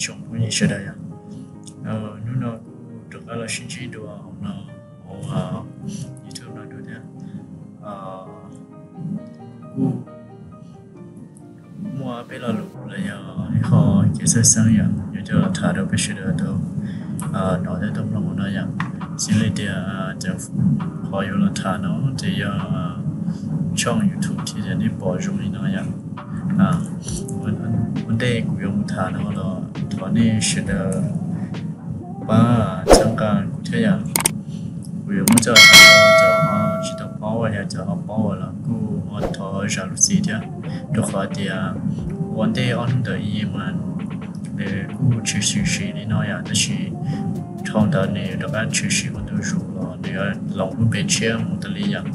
tsoom phooj ywg sawv daws yom. Hnub no kuv rov qab los sib ntsib dua hauv no, hauv YouTube no dua thiab. Kuj muaj peb lo lus los yog ib qho kev xav xeeb yom, yuav coj los tham rau peb sawv daws tau hnov thiab tau mloog no yom. Xws li tias qhov yuav los tham no ces yog tshooj YouTube thiab tias nej pom zoo li no yom. Ua ntej kuv yuav mus tham no los thov nej sawv daws pab txhawb nqa kuv thiab yom. Kuv yuav muab txoj tham rau cov tsis tau paub los yog cov ho paub los kuj ua thov zam lub txim thiab, rau qhov tias ua ntej ob hnub ntawd ib mas nws kuj tshwm sim siv li no yom, tab sis dhau ntawd nws rov qab tshwm sim ua ntu zus los nws yuav loos lub npe tshiab mus tas li yom.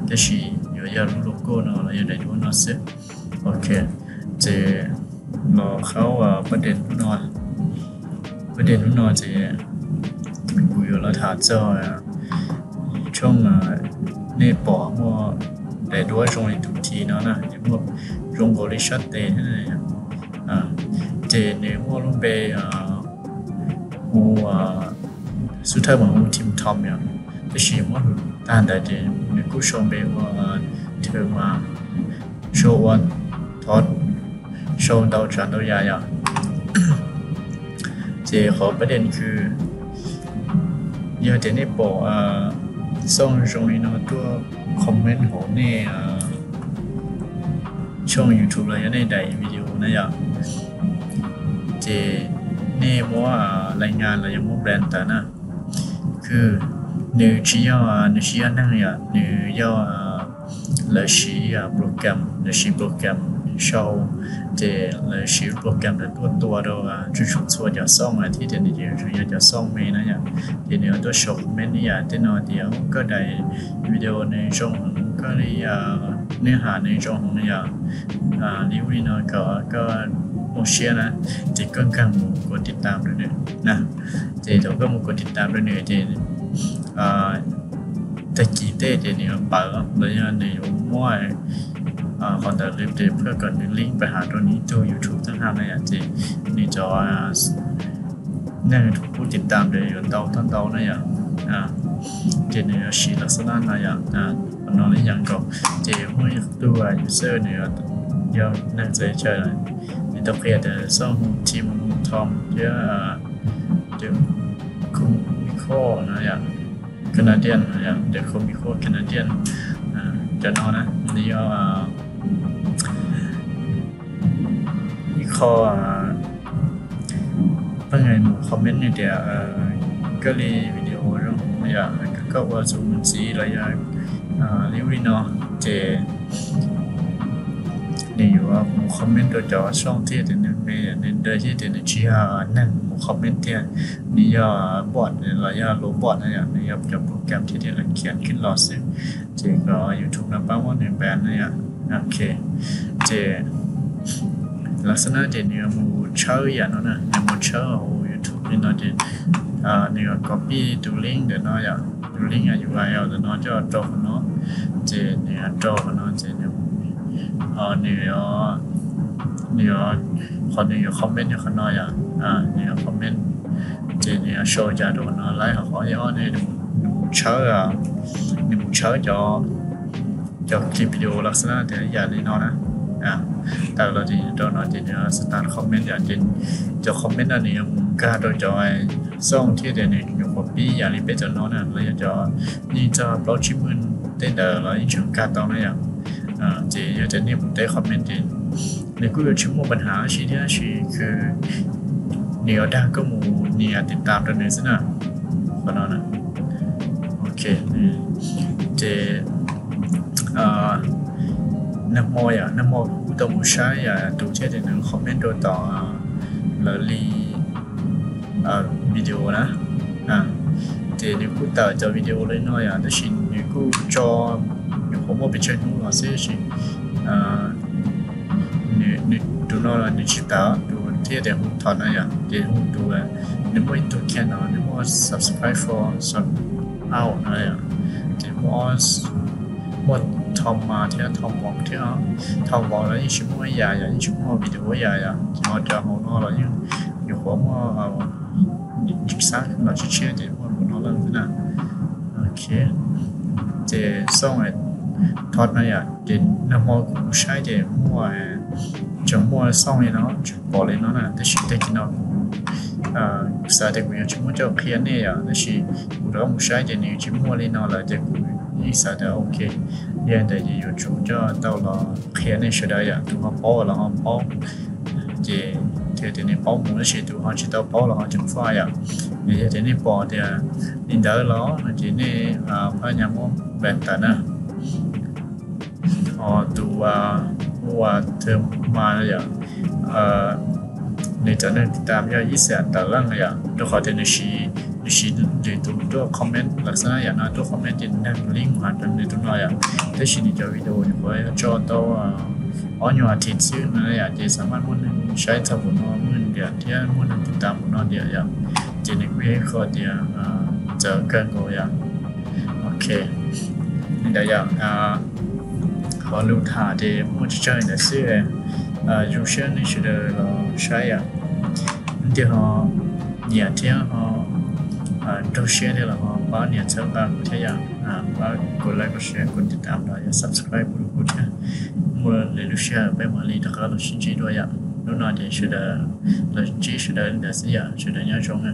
Tab sis yuav yog lub logo no los yog daim duab no xwb. Ok, ces los qhau pab dej hnub no, pab dej hnub no ces kuv yuav los tham txog tshooj nej pom muaj daim duab zoo li tus T no na, nws muaj zoo nkaus li sab tes thiab. Ces nws muaj lub npe hu xub thawj mas hu Tim Tom yom, tab sis muab hwm tag ntawd ces nws kuj sau npe ua Tim mas sau ua thov sau ntau tsav ntau yam yom. Ces qhov pab dej nws yog tias nej pom xooj zoo li no tuaj comment hauv nej tshooj YouTube los yog nej daim video na yom, ces nej muab lais ngas los yog muab brand ntawd na, kws nws tsis yog, nws tsis yog neeg yom, nws yog lawv siv program, lawv siv program sau, ces lawv siv program ntawd tuaj tua rau tsuj tsuj txhua cov xooj thiab tias nws ces yog cov xooj me na yom. Ces nws yuav tuaj sau comment ib yam tej no tias koj daim video nws zoo heev, koj li ntawd, hnub ham nws zoo heev yom, li ub li no kom koj muaj siab na, ces koj nkaag mus kuv tiv tam rau nws na. Ces thaum koj mus kuv tiv tam rau nws ces tag kis tej ces nws yuav pawv los yog nws yuav muab qhov ntawd li tes phaj kom nws link pab has rau nws ib tug YouTube thab ham na yom, ces nws cov neeg kuj tiv tam tes yuav ntau tau ntau na yom. Ces nws yuav siv los xab laj no yom, qhov no li yam nkaus. Ces muaj ib tug user nws yog neeg txawv chaw, nws tau qhia tias xooj hu Tim hu Tom thiab tus Comical no yom, Canadian no yom, tus Comical Canadian. Cov no na nws yog ib qho pheej mus comment nws tias koj li video zoo yom, koj ua txuas mus ntxiv los yog li ub li no, ces nws yuav mus comment rau cov xooj thiab tias nws me, nws dawb thiab tias nws tsis yog neeg mus comment tiag, nws yog bot los yog lub bot na yom, nws yog cov program thiab tias lawv khiav khib los xwb, ces kom YouTube no pab muab nws ban na yom. Ok, ces lawv xav na ces nws yuav mus tshawb yam no na, nws mus tshawb hauv YouTube li no ces nws yuav copy tus link ntawm no yom, tus link U R L ntawm no coj rau qhov no, ces nws yuav rau qhov no ces nws yuav, nws yuav, qhov nws yuav comment yog qhov no yom, nws yuav comment, ces nws yuav sau cas rau qhov no, lawv hauv qhov thib ob nws mus tshawb, nws mus tshawb cov, cov clip video los xav na tias yam li no na, tawm los ces rau no ces nws yuav start comment yom, ces cov comment no nws yuav mus nkag rau cov xooj thiab tias nws nyuam qhuav pib yam li peb cov no na, los yog cov yeej txog plaub tsib hmos tej ntawd los yeej tseem nkag tau na yom. Ces yog tias nej mus teb comment ces nws kuj yuav tsis muaj pab has dab tsi thiab, tab sis kws nws yuav dag koj mus nias tiv tam rau nws xwb na. Qhov no na, ok, ces nag hmo yom, nag hmo kuv tau mus saib yam tus thiab tias nws comment rau tom lawv li video na, ces nws kuj tawm cov video li no yom, tab sis nws kuj tso, nws kuj muaj pes tsawg hnub los xwb tab sis nws tus no los nws tsis tawm, tus thiab tias hu Tom no yom, ces hu tus, nws muaj ib tug channel, nws muaj subscribe for some hour no yom, ces muaj, muaj Tom mas thiab Tom Vaughn thiab, Tom Vaughn los yeej tsis muaj ib yam yom, yeej tsis muaj video ib yam yom, ces ho cov hauv no los yeej nyuam qhuav muaj xab los tshiab tshiab ces muaj npaum no leej xwb na. Ok, ces xooj thov no yom, ces nag hmo kuv mus saib ces muaj, tseem muaj xooj li no, tseem pom li no na, tab sis tag kis no kuv xav tias kuv yuav tsis muab coj qhia nej yom, tab sis kuv rov qab mus saib ces nws tsis muaj li no lawm ces kuv yeej xav tias ok, yog li ntawd ces yuav tsum coj tau los qhia nej sawv daws yom, tus ho paub los ho paub, ces thiaj tias nej paub mus, tab sis tus ho tsis tau paub los ho tseem faj yom. Yog tias nej pom tias li ntawd los no ces nej pab nyas muab npam tawm na. Ho tus ua thawj ma yom, nws cov neeg tiv tam yog ib xees tawm leej yom, rau qhov tias nws siv, nws siv lwm tus tuaj comment lawm xwb na yom, no tuaj comment ces nws dag link mus hais rau nws tus no yom. Tab sis nws cov video nws puav tso tau ob nyuag as thiv xwb no yom, ces xam maj muaj neeg saib txog tus no, muaj neeg ntiam thiab muaj neeg tiv tam tus no ntiam yom, ces nws kuj yog ib qho tias txawv kawg nkaus yom. Ok, li ntawd yom, qhov lus tham ces muaj tsawg tsawg li ntawd xwb. Zoo siab nej sawv daws los saib yom, tiag ho nyiam thiab ho nrog siab thiab los ho pab nias txhawb nqa kuv thiab yom, pab kuv like, kuv share, kuv tiv tam los yog subscribe kuv thiab. Muaj lwm lub sij hawm peb mam li rov qab los sib ntsib dua yom. Hnub no ces sawv daws los ntsib sawv daws li ntawd xwb yom, sawv daws nyob zoo na.